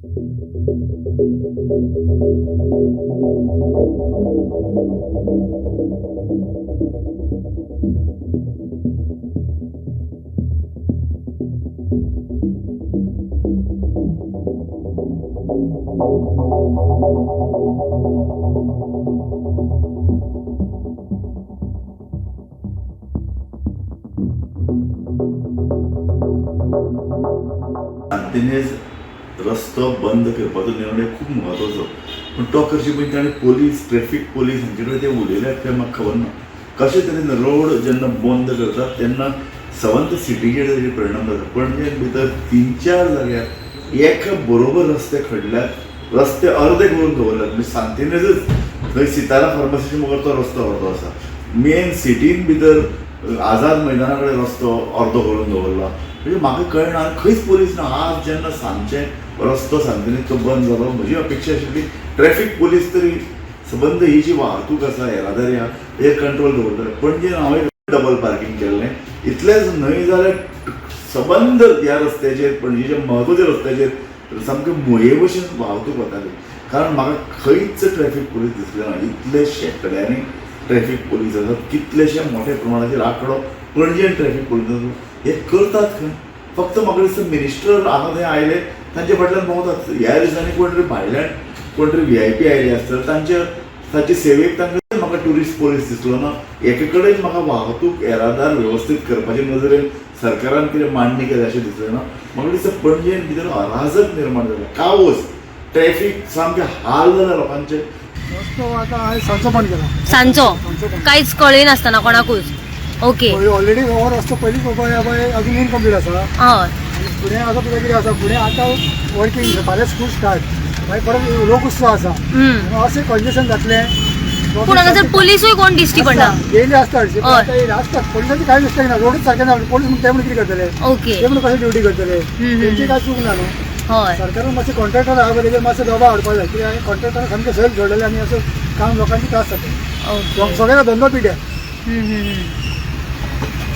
सांतिनेज रस्तो बंद करपाचो निर्णय खूब म्हत्वाचो, पूण तो करचे पयलीं ताणें पोलीस, ट्रॅफीक पोलीस हांचे कडेन ते उलयल्यात काय म्हाका खबर ना. कशे तरेन रोड जेन्ना बंद करतात तेन्ना सबंद सिटीचेर ताजे परिणाम जाता. पणजे भितर 3-4 जाग्यार एका बरोबर रस्ते खडल्यात, रस्ते अर्दे करून दवरल्यात. म्हणजे सांतिनेजच थंय सितारा फार्मासीच्या मुखार तो रस्तो अर्दो आसा, मेन सिटीन भितर आझाद मैदाना कडेन रस्तो अर्दो करून दवरला. म्हणजे म्हाका कळना आनी खंयच पोलीस ना. आज जेन्ना सांजचे रस्तो सांतिनेज तो बंद जालो, म्हजी अपेक्षा आशिल्ली ट्रॅफीक पोलीस तरी सबंद ही जी वाहतूक आसा, येरादारी आहा, हेर कंट्रोल दवरतले. पणजेन हांवें डबल पार्कींग केल्लें, इतलेंच न्हय जाल्यार सबंद ह्या रस्त्याचेर, पणजेच्या म्हत्वाच्या रस्त्याचेर सामकें मुये भशेन वाहतूक वताली, कारण म्हाका खंयच ट्रॅफीक पोलीस दिसले ना. इतले शेंकड्यांनी ट्रॅफीक पोलीस आसात, कितलेशे मोठ्या प्रमाणाचेर आंकडो पणजेन ट्रॅफीक पोलीस आसात. हे करतात खंय? फक्त म्हाका दिसता मिनिस्टर हांगा थंय आयले तांच्या फाटल्यान भोंवतात. ह्या दिसांनी कोण तरी भायल्यान कोण तरी VIP आयले आसतले, तांचे सेवेक तांकां म्हाका ट्युरिस्ट पोलीस दिसलो ना. एके कडेन म्हाका वाहतूक येरादार वेवस्थीत करपाचे नदरेन सरकारान कितें मांडणी केल्या अशें दिसलें ना. म्हाका दिसता पणजेन भितर अराजक निर्माण जालें, कावस, ट्रॅफीक, सामकें हाल जाल्या लोकांचे. रस्तो आतां हांवें सांजचो बंद केला. सांजचो सांजचो बंद. कांयच कळयनासतना कोणाकूच? ओके. ऑलरेडी हो रस्तो पयलींच बाबा अजून इनकम्प्लीट आसा. हय. आनी फुडें आतां तुजें कितें आसा, फुडें आतां वर्कींग, फाल्यां स्कूल स्टार्ट, मागीर परत लोक उत्सव आसा, अशें कंजेशन जातलें. पूण हांगासर पोलिसूय कोण दिश्टी पडना. येयले आसता हरशीं, पण हय. आतां येयले आसतात. पोलिसांची कांय मिस्टेक ना, रोडूच सारकें ना. पोलीस म्हण ते म्हण कितें करतले? ओके. ते म्हण कशें ड्युटी करतले? हम्म. तेंची कांय चूक ना न्हू. हय. सरकारान मातशें कॉन्ट्रॅक्टर आहा पळय तेजेर मातसो दबाव हाडपाक जाय, कित्याक कॉन्ट्रॅक्टरान सामकें सैल सोडलेलें आनी असो काम लोकांचे त्रास जाता. ओके. सगळ्यांना धंदो पिड्यार.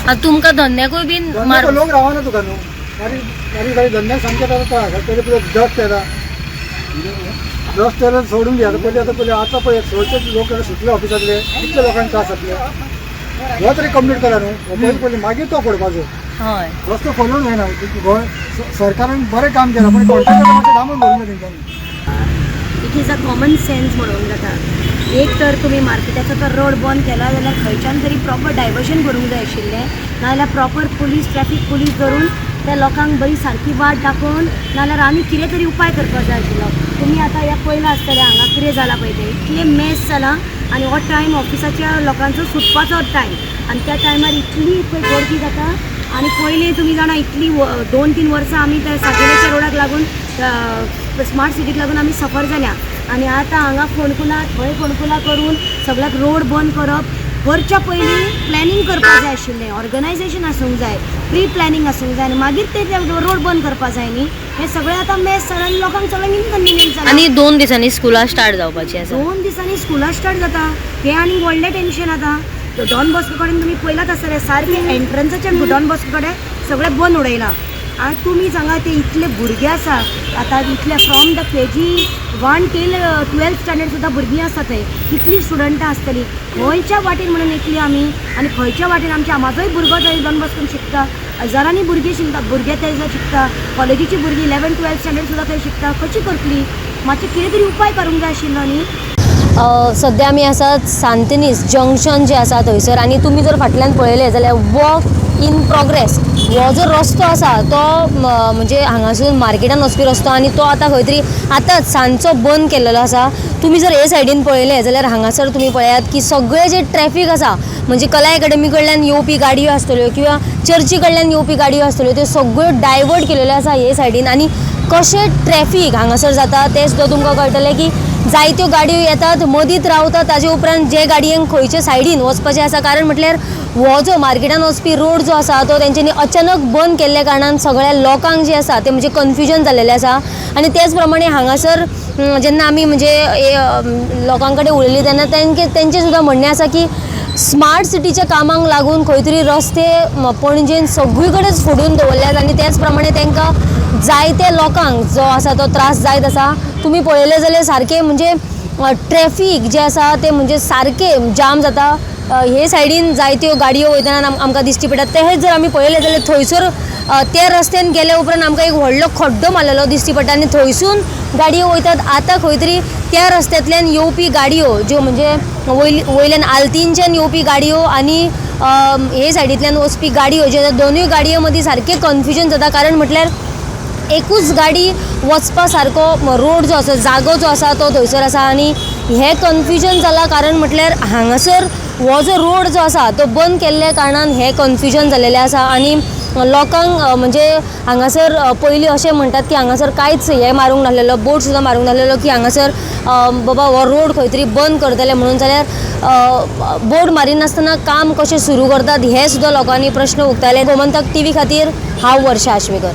आतां तुमकां धंद्याकूय बीन मार धंद्याक लोक रावना तुका न्हू, बारीक बारीक बारीक धंद्याक सामकें आतां त्रास. पयलीं पयलीं डस्ट येता, डस्ट येता सोडून दी. आतां पयलीं, आतां पयलीं, आतां पळय सोडचे लोक सुटले ऑफिसांतले, कितले लोकांक त्रास जातले. हो तरी कंप्लीट करा न्हू हो पयलीं पयलीं, मागीर तो फोडपाचो. हय. रस्तो फोडूंक जायना. गोंय सरकारान बरें काम केलां, पण कॉन्ट्रॅक्टर मातशें दामून धरूंक जाय तेंच्यांनी. It is a common sense म्हणूंक जाता. एक तर तुमी मार्केटाचो तर रोड बंद केला जाल्यार खंयच्यान तरी प्रॉपर डायवर्शन करूंक जाय आशिल्लें, नाजाल्यार प्रॉपर पुलीस, ट्रॅफीक पुलीस धरून त्या लोकांक बरी सारकी वाट दाखोवन, नाजाल्यार आनी कितें तरी उपाय करपाक जाय आशिल्लो. तुमी आतां ह्या पयलां आसतलें हांगा कितें जालां पळय तें, इतलें मेस जालां आनी हो टायम ऑफिसाच्या लोकांचो सुटपाचो टायम आनी त्या टायमार इतली पळय गर्दी जाता. आनी पयलीं तुमी जाणा इतली 2-3 वर्सां आमी त्या सातेरीच्या रोडाक लागून, स्मार्ट सिटीक लागून आमी सफर जाल्या. आनी आतां हांगा फोंडकुलां थंय फोंडकुलां करून सगळ्याक रोड बंद करप. करच्या पयलीं प्लॅनिंग करपाक जाय आशिल्लें, ऑर्गनायझेशन आसूंक जाय, प्री प्लॅनिंग आसूंक जाय आनी मागीर ते रोड बंद करपाक जाय न्ही. हें सगळें आतां मेस जालां आनी लोकांक सगळ्यांक इनकन्विनियंट जालां. आनी 2 दिसांनी स्कुलां स्टार्ट जावपाची आसा. 2 दिसांनी स्कुलां स्टार्ट जाता, तें आनी व्हडलें टेंशन. आतां डॉन बॉस्को कडेन तुमी पळयलात आसतलें, सारकें एंट्रन्साच्या डॉन बॉस्को कडेन सगळें बंद उडयलां. आनी तुमी सांगा, ते इतले भुरगे आसा आतां, इतले from the KG 1 till 12th standard सुद्दां भुरगीं आसा थंय, कितलीं स्टुडंटां आसतलीं, खंयच्या वाटेन म्हणून येतलीं आमी आनी खंयच्या वाटेन आमच्या म्हाजोय भुरगो थंय डॉन बॉस्कोन शिकता, हजारांनी भुरगीं शिकता, भुरगे थंय शिकता, कॉलेजीची भुरगीं 11th 12th standard सुद्दां थंय शिकता. कशी करतली? मातशें कितें तरी उपाय करूंक जाय आशिल्लो न्ही. सद्या आमी आसात सांतिनेज जंक्शन जें आसा थंयसर आनी तुमी जर फाटल्यान पळयलें जाल्यार वर्क इन प्रोग्रेस हो जो रस्तो आसा तो म्हणजे हांगासून मार्केटान वचपी रस्तो आनी तो आतां खंय तरी आतांच सांजचो बंद केल्लो आसा. तुमी जर हे सायडीन पळयलें जाल्यार हांगासर तुमी पळयात की सगळें जें ट्रॅफीक आसा, म्हणजे कला एकाडमी कडल्यान येवपी गाडयो आसतल्यो किंवा चर्ची कडल्यान येवपी गाडयो आसतल्यो, त्यो सगळ्यो डायवर्ट केलेल्यो आसा हे सायडीन. आनी कशें ट्रॅफीक हांगासर जाता तें सुद्दां तुमकां कळटलें की जायत्यो गाडयो येतात, मदींत रावतात, ताजे उपरांत जे गाडयेंक खंयचे सायडीन वचपाचें आसा, कारण म्हटल्यार हो जो मार्केटान वचपी रोड जो आसा तो तेंच्यांनी अचानक बंद केल्ल्या कारणान सगळ्या लोकांक जें आसा तें म्हणजे कन्फ्युजन जाल्लेलें आसा. आनी तेच प्रमाणे हांगासर जेन्ना आमी म्हणजे लोकां कडेन उलयलीं तेन्ना तेंचें सुद्दां म्हणणें आसा की स्मार्ट सिटीच्या कामांक लागून खंय तरी रस्ते पणजेन सगळी कडेन फोडून दवरल्यात आनी तेच प्रमाणे तांकां जायते लोकांक जो आसा तो त्रास जायत आसा. तुमी पळयलें जाल्यार सारकें म्हणजे ट्रॅफीक जें आसा तें म्हणजे सारकें जाम जाता. हे सायडीन जायत्यो गाडयो वयतना आमकां दिश्टी पडटात. तशेंच जर आमी पळयलें जाल्यार थंयसर त्या रस्त्यान गेल्या उपरांत आमकां एक व्हडलो खड्डो मारलेलो दिश्टी पडटा आनी थंयसून गाडयो वयतात. आतां खंय तरी त्या रस्त्यांतल्यान येवपी गाडयो ज्यो म्हणजे वयल्यान आल्तीनच्यान येवपी गाडयो आनी हे सायडींतल्यान वचपी गाडयो ज्यो आसा दोनूय गाडयो मदीं सारकें कन्फ्युजन जाता. कारण म्हटल्यार एकूच गाडी वचपा सारको रोड जो आसा, जागो जो आसा तो थंयसर आसा आनी हें कन्फ्युजन जालां. कारण म्हटल्यार हांगासर हो जो रोड जो आसा तो बंद केल्ल्या कारणान हें कन्फ्युजन जालेलें आसा आनी लोकांक म्हणजे हांगासर पयलीं अशें म्हणटात की हांगासर कांयच हें मारूंक नासलेलो, बोर्ड सुद्दां मारूंक नासलेलो की हांगासर बाबा हो रोड खंय तरी बंद करतले म्हणून. जाल्यार बोर्ड मारिनासतना काम कशें सुरू करतात हें सुद्दां लोकांनी प्रश्न उक्तायले. गोमंतक टीव्ही खातीर हांव वर्षा आश्वेकर.